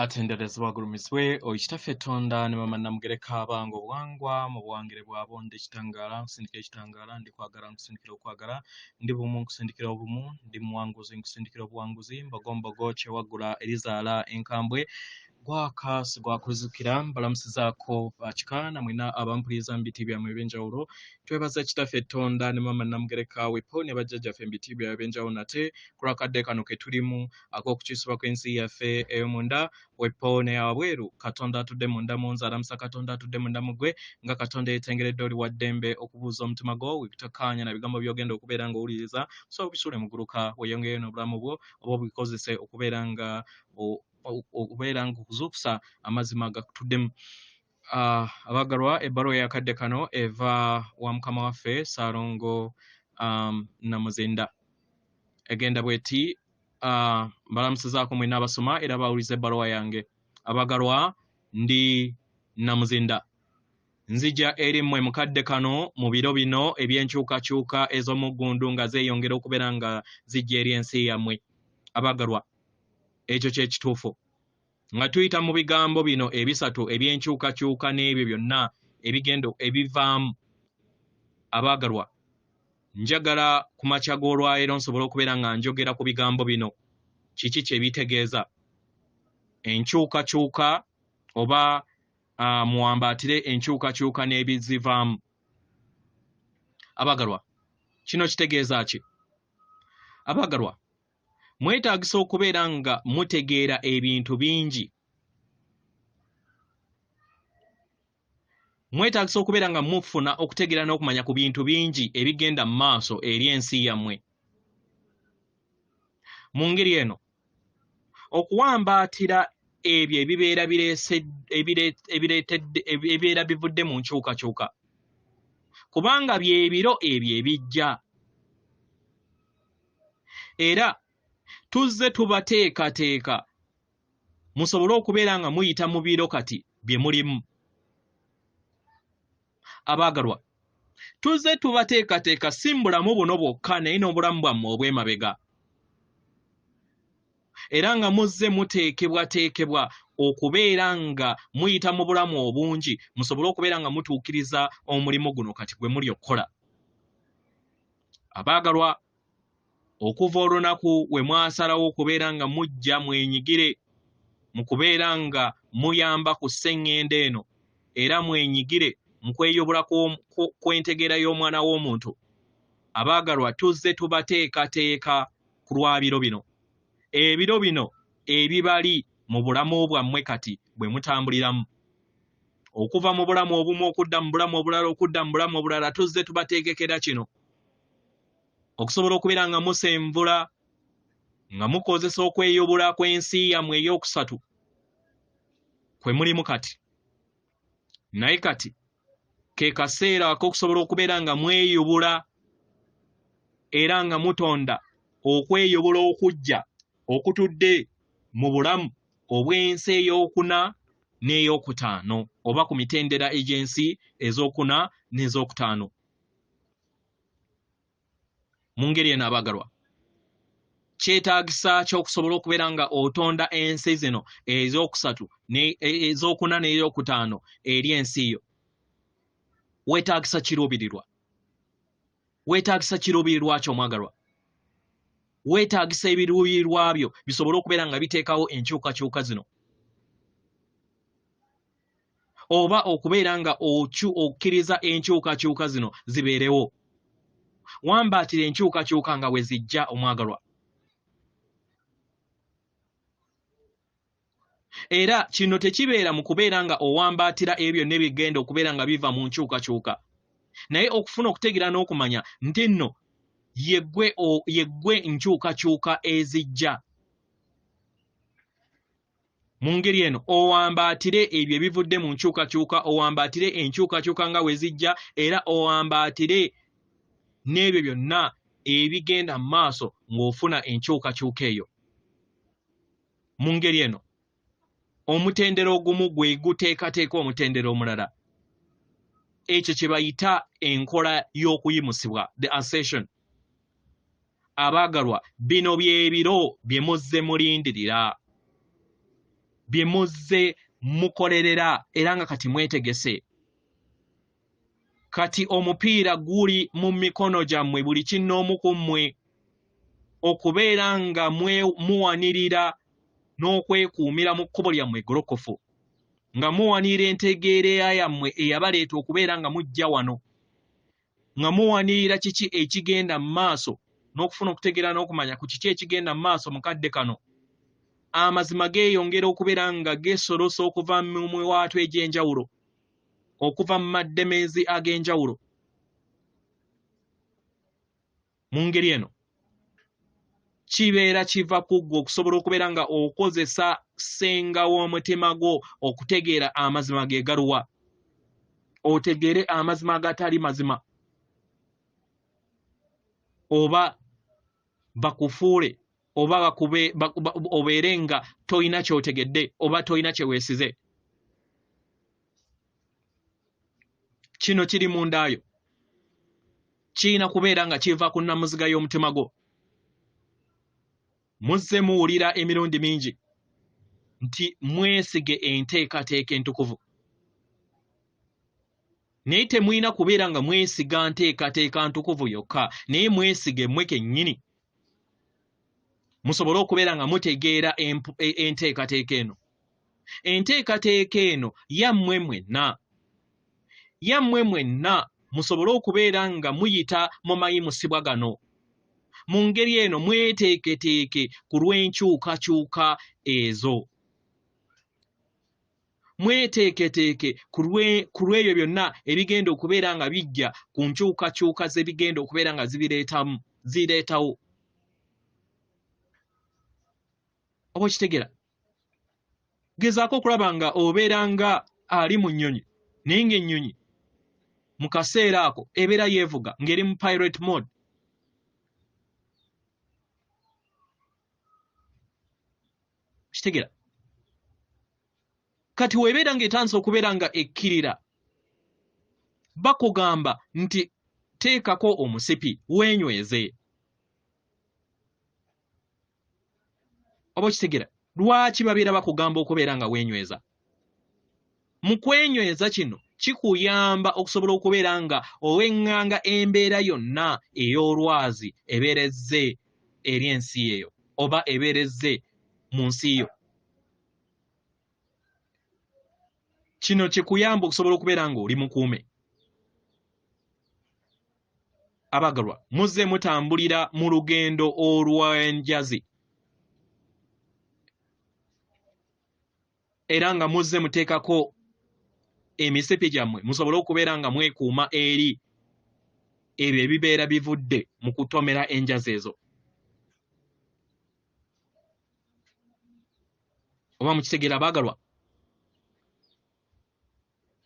Atenderezebwa agulumizibwe oyo Kitaffe Tonda ne Maama Namugereka abange obuwangwa mu buwangire bwabo. Ndi kitangaala nkusindikira ekitangaala, ndi kwagala nkusindikira okwagala, ndi bumu nkusindikira obumu, ndi muwanguzi nkusindikira obuwanguzi, mbogombogo kyewaggula erizaala enkambwe, gwaka sigwakuzikira. Mbalamusizaako bakika namwena abampuliriza mu biti byammwe ebyenjawulo. Twebaza Kitaffe Tonda ne Maama Namugereka wepo ne bajjajjaffe mu biti byabwe ebyenjawulo nate ku lwakadde kano ke tulimu ak'okukyusibwa kw'ensi yaffe ey'omunda wepo neyawabweru. Katonda atudde munda mu nze alamusa Katonda atudde munda mu ggwe. Nga Katonda yeetengeredde, oli wa ddembe okubuuza omutima gwo wekutokkaanya na bigambo by'ogenda okubeera ng'owuliriza, so obisuule muguluka weeyongereyo n'obulamu bwo oba obikozese okubeera nga okuzuukusa amazima gakutuddemu. Abagalwa, ebbaluwa eyakadde kano eva wa mukama waffe Ssaalongo Namuzinda, egenda bweti. Mbalamusizaako mwenna abasoma era bawuliza ebbaluwa yange. Abagalwa, ndi Namuzinda, nzija eri mmwe mukadde kano mu biro bino eby'enkyukakyuka ez'omuggundu nga zeeyongera okubeera nga zijja eri ensi yammwe. Abagalwa, ekyo kye kituufu. Nga tuyita mu bigambo bino ebisatu eby'enkyukakyuka n'ebyo byonna ebigendo ebivaamu, abaagalwa, njagala ku makya g'olwaleero nsobole okubeera nga njogera ku bigambo bino, kiki kye bitegeeza, enkyukakyuka oba muwambaatire enkyukakyuka n'ebizivaamu. Abagalwa, kino kitegeeza ki? Abagalwa, mwetaagisa okubeera nga mutegeera ebintu bingi. Mwetaagisa okubeera nga mufuna okutegeera n'okumanya ku bintu bingi ebigenda mu maaso eri ensi yammwe. Mu ngeri eno, okuwambaatira ebyo ebibeera ebibeera bivudde mu nkyukakyuka, kubanga by'ebiro ebyo ebijja. Era tuzze tubateekateeka musobole okubeera nga muyita mu biro kati bye mulimu. Abaagalwa, tuzze tubateekateeka si mu bulamu buno bwokka naye n'obulamu bwammwe obw'emabega. Era nga muzze muteekebwateekebwa okubeera nga muyita mu bulamu obungi musobole okubeera nga mutuukiriza omulimu guno kati gwe muli okukola. Abaagalwa, okuva olunaku we mwasalawo okubeera nga mujja mwenyigire mu kubeera nga muyamba ku sseŋŋendo eno era mwenyigire mu kweyubula kw'entegeera y'omwana w'omuntu, abaagalwa, tuzze tubateekateeka ku lwa biro bino, ebiro bino ebibali mu bulamu bwammwe kati bwe mutambuliramu. Okuva mu bulamu obumu okudda mu bulamu obulala, okudda mu bulamu obulala, tuzze tubateekekera kino okusobola okubeera nga musenvula nga mukozesa okweyubula kw'ensi yammwe ey'okusatu kwe mulimu kati. Naye kati ke kaseera ak'okusobola okubeera nga mweyubula era nga mutonda okweyubula okuggya okutudde mu bulamu obw'ensi ey'okuna n'ey'okutaano, oba ku mitendera egy'ensi ez'okuna n'ez'okutaano. Mu ngeri eno, abaagalwa, kyetaagisa ky'okusobola okubeera nga otonda ensi zino ez'okusatu ez'okuna n'ey'okutaano eri ensi yo. Weetaagisa kiruubirirwa. Weetaagisa kiruubirirwa kyo, omwagalwa. Weetaagisa ebiruubirirwa byo bisobole okubeera nga biteekawo enkyukakyuka zino, oba okubeera nga okkiriza enkyukakyuka zino zibeerewo. Wambaatira enkyukakyuka nga bwe zijja, omwagalwa. Era kino tekibeera mu kubeera nga owambaatira ebyo byonna ebigenda okubeera nga biva mu nkyukakyuka, naye okufuna okutegeera n'okumanya nti nno yeggwe nkyukakyuka ezijja. Mu ngeri eno, owambaatire ebyo ebivudde mu nkyukakyuka, owambaatire enkyukakyuka nga bwe zijja, era owambaatire n'ebyo byonna ebigenda mu maaso ng'ofuna enkyukakyuka eyo. Mu ngeri eno, omutendera ogumu gwe guteekateeka omutendera omulala. Ekyo kye bayita enkola y'okuyimusibwa, the ascension. Abaagalwa, bino bye biro bye muzze mulindirira. bye muzze mukolerera era nga kati mwetegese. Kati omupiira guli mu mikono gyammwe buli kinnoomu ku mmwe okubeera nga muwanirira n'okwekuumira mu kkubo lyammwe eggolokofu, nga muwanirira entegeera yammwe eyabaleeta okubeera nga mujja wano, nga muwanirira kiki ekigenda mu maaso n'okufuna okutegeera n'okumanya ku kiki ekigenda mu maaso mu kadde kano. Amazima geeyongera okubeera nga geesolosa okuva mu miwaatwa egy'enjawulo, okuva mu maddemeezi ag'enjawulo. Mu ngeri eno kibeera kiva ku ggwe okusobola okubeera nga okozesa ssenga w'omutima gwo okutegeera amazima ge galuwa, otegeere amazima agatali mazima, oba bakufuule oba bakube obeere nga tolina ky'otegedde oba tolina kye weesize. Kino kiri mundaayo, kirina kubeera nga kiva ku nnamuziga y'omutima gwo. Muzze muwulira emirundi mingi nti mwesige enteekateeka entukuvu, naye temulina kubeera nga mwesiga nteekateeka ntukuvu yokka, naye mwesige mmwe kennyini musobole okubeera nga mutegeera enteekateeka eno. Enteekateeka eno yammwe mwenna, yammwe mwenna musobole okubeera nga muyita mu mayimusibwa gano. Mu ngeri eno mweteeketeeke ku lw'enkyukakyuka ezo, mweteeketeeke ku lw'ebyo byonna ebigenda okubeera nga bijja ku nkyukakyuka z'ebigenda okubeera nga zireetawo. Oba okitegeera? Gezaako okulaba nga obeera nga ali mu nnyonyi, naye ng'ennyonyi mu kaseera ako ebeera yeevuga ng'eri mu pirate mode. Kitegeera? Kati weebeera ng'etandise okubeera nga ekkirira, bakugamba nti teekako omusipi weenyweze. Oba okitegeera? Lwaki babeera bakugamba okubeera nga weenyweza? Mu kwenyweza kino kikuyamba okusobola okubeera nga oweŋŋanga embeera yonna ey'olwazi ebeera ezze eri ensi eyo oba ebeera ezze mu nsi yo. Kino kikuyamba okusobola okubeera ng'oli mukuume. Abagalwa, muzze mutambulira mu lugendo olw'enjazi era nga muzze muteekako emisipi gyammwe musobole okubeera nga mwekuuma eri ebyo ebibeera bivudde mu kutomera enjazi ezo. Oba mukitegeera abaagalwa?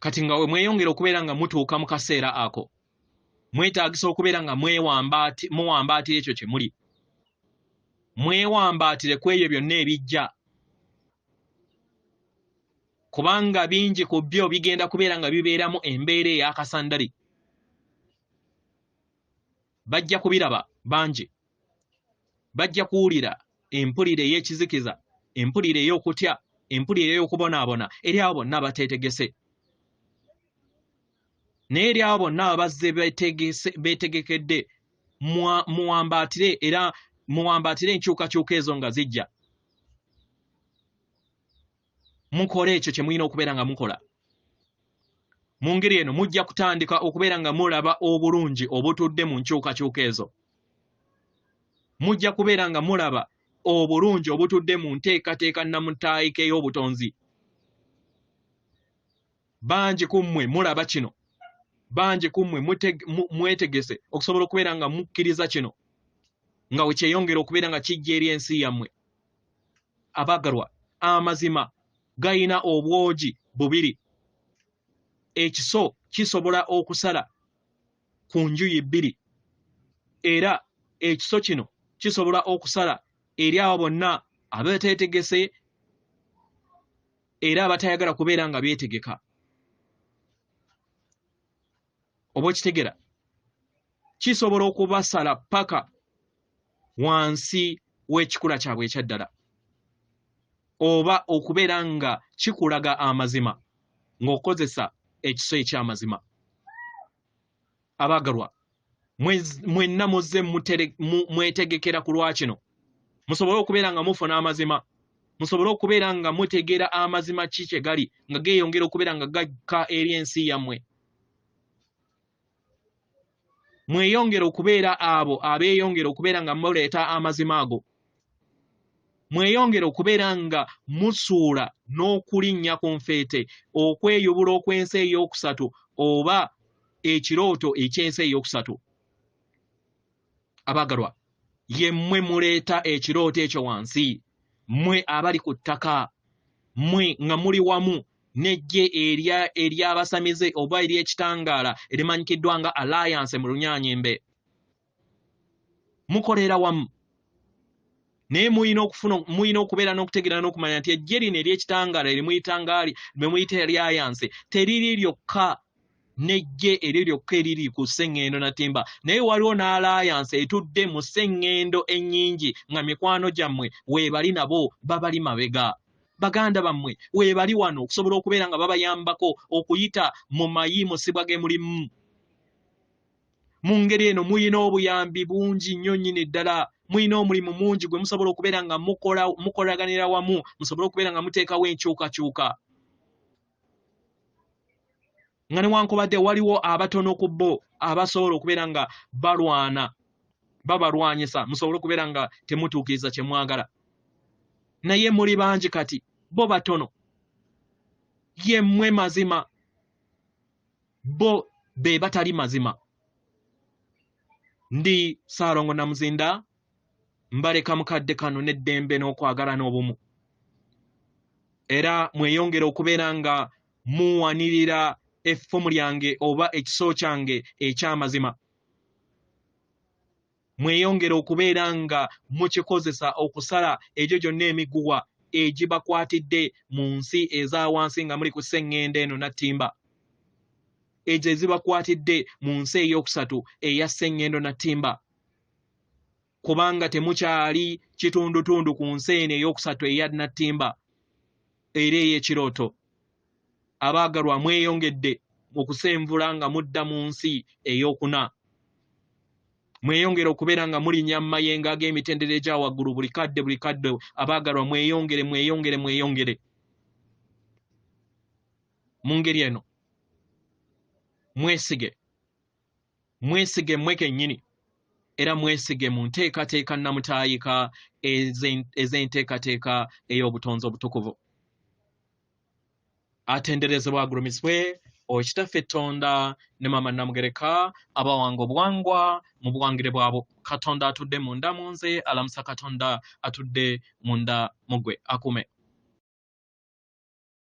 Kati nga we mweyongera okubeera nga mutuuka mu kaseera ako, mwetaagisa okubeera nga muwambaatira ekyo kye muli, mwewambaatire ku ebyo byonna ebijja, kubanga bingi ku byo bigenda kubeera nga bibeeramu embeera ey'akasandali. Bajja kubiraba bangi, bajja kuwulira empulira ey'ekizikiza, empulira ey'okutya, empulira ey'okubonaabona eri abo bonna abateetegese. Naye eri abo bonna abazze beetegekedde, muwambaatire era muwambaatire enkyukakyuka ezo nga zijja. Mukole ekyo kye mulina okubeera nga mukola. Mu ngeri eno mujja kutandika okubeera nga mulaba obulungi obutudde mu nkyukakyuka ezo. Mujja kubeera nga mulaba obulungi obutudde mu nteekateeka nnamutaayika ey'obutonzi. Bangi ku mmwe mulaba kino, bangi ku mmwe mwetegese okusobola okubeera nga mukkiriza kino nga we kyeyongera okubeera nga kijja eri ensi yammwe. Abaagalwa, amazima gayina obwogi bubiri. Ekiso kisobola okusala ku njuyi bbiri, era ekiso kino kisobola okusala eri abo bonna abateetegese era abatayagala kubeera nga beetegeka. Oba okitegera? Kisobola okubasala paka wansi w'ekikula kyabwe ekyaddala. Oba okubeera nga kikulaga amazima ng'okozesa ekiso eky'amazima. Abaagalwa, mwenna muzze mwetegekera ku lwa kino, musobole okubeera nga mufuna amazima, musobole okubeera nga mutegeera amazima ki kye gali, nga geeyongera okubeera nga gakka eri ensi yammwe. Mweyongere okubeera abo abeeyongera okubeera nga muleeta amazima ago. Mweyongere okubeera nga musuula n'okulinnya ku nfeete okweyubula okw'ensi ey'okusatu oba ekirooto eky'ensi ey'okusatu. Abaagalwa, ye mmwe muleeta ekirooto ekyo wansi, mmwe abali ku ttaka, mmwe nga muli wamu n'eggye ery'abasamize oba ery'ekitangaala erimanyikiddwa nga Alliance mu Lunyaanyimbe. Mukolera wamu. Naye mulina okufuna, mulina okubeera n'okutegeera n'okumanya nti eggye lino ery'ekitangaala erimuyita ngaali, lwe muyita Alliance, teriri lyokka n'eggye eryo lyokka eriri ku sseŋŋendo na ttimba, naye waliwo n'alliance etudde mu sseŋŋendo ennyingi nga mikwano gyammwe weebali nabo babali mabega. Baganda bammwe weebali wano okusobola okubeera nga babayambako okuyita mu mayimusibwa ge mulimu. Mu ngeri eno mulina obuyambi bungi nnyo nnyini ddala. Mulina omulimu mungi gwe musobola okubeera nga mukolaganira wamu, musobole okubeera nga muteekawo enkyukakyuka. Nga newankubadde waliwo abatono ku bo abasobola okubeera nga balwana, babalwanyisa, musobole okubeera nga temutuukiriza kye mwagala. Naye muli bangi kati, bo batono. Ye mmwe mazima, bo be batali mazima. Ndi Ssaalongo Namuzinda, mbaleka mukadde kano n'eddembe n'okwagala n'obumu. Era mweyongere okubeera nga muwanirira effumu lyange oba ekiso kyange eky'amazima. Mweyongere okubeera nga mukikozesa okusala egyo gyonna emiguwa egibakwatidde mu nsi eza wansi nga muli ku sseŋŋendo eno nattimba, ezo ezibakwatidde mu nsi ey'okusatu eya sseŋŋendo nattimba, kubanga temukyali kitundutundu ku nsi eno ey'okusatu eya nattimba era ey'ekirooto. Abaagalwa, mweyongedde okusenvula nga mudda mu nsi ey'okuna. Mweyongere okubeera nga mulinnya mu mayengo ag'emitendera egya waggulu buli kadde buli kadde. Abaagalwa, mweyongere, mweyongere, mweyongere. Mu ngeri eno mwesige, mwesige mmwe kennyini, era mwesige mu nteekateeka nnamutaayika ez'enteekateeka ey'obutonzi obutukuvu. Atenderezebwa agulumizibwe oyo Kitaffe Ttonda ne Maama Nnamugereka abawanga obuwangwa mu buwangire bwabwo. Katonda atudde munda mu nze alamusa Katonda atudde munda mu ggwe. Akuume.